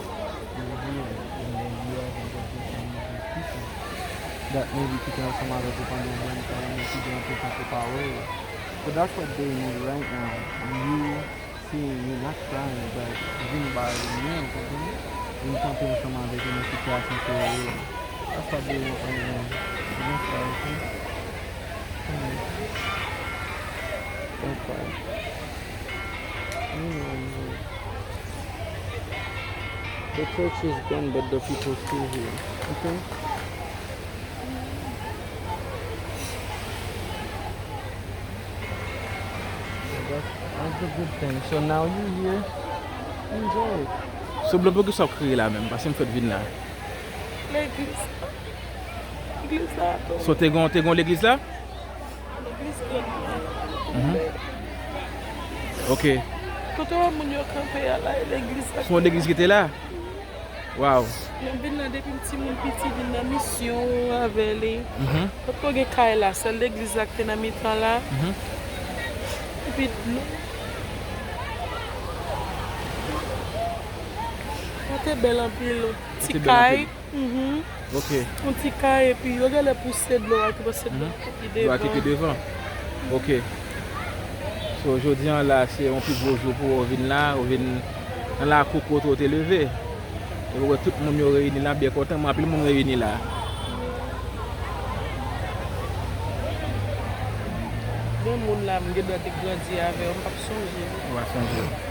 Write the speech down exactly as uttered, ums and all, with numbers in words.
You're here, and then you are going to be with people that maybe ki te ansanm avèk ou pandan yon bon tan, men ki gen anpil tan pou pa wè yo. So that's what they need right now. You seeing you not crying, but vin ba yo lyen, ou konprann? Vin kanpe ansanm avèk yo nan sitiyasyon ke yo ye. That's what they want right now. Don't cry, okay? Don't cry. The church is gone, but the people still here. Okay? That's, that's a good thing. So now you here, enjoy it. So, Blan, poukisa w kriye la menm? Paske m fèk vin la. Legliz. Legliz la tonbe. So, te gon, te gon legliz la? Legliz tonbe. Mhm. Ok. Kote w wè moun yo kanpe a la, e legliz la. Se yon legliz ki te la? Wow. Mwen vin la depi m timoun piti, vin nan misyon avè li. Mhm. Potko gen kay la, sèl legliz la ki te nan mitan la. Mhm. Epi dlo. Sa te bèl anpil. Ti kay. Mhm. Ok. Yon ti kay, epi yo genlè pouse dlo a ki pase dlo a ki pi devan. Dlo a ki pi devan. Ok. So, jodi an la, se yon pi gwo jou pou ou vin la, ou vin nan lakou kote ou te leve. E ou wè tout moun yo reyini la, byen kontan, men anpil moun reyini la. Gen moun la, m gen dwa te grandi avè yo, m p ap sonje. Ou pa sonje.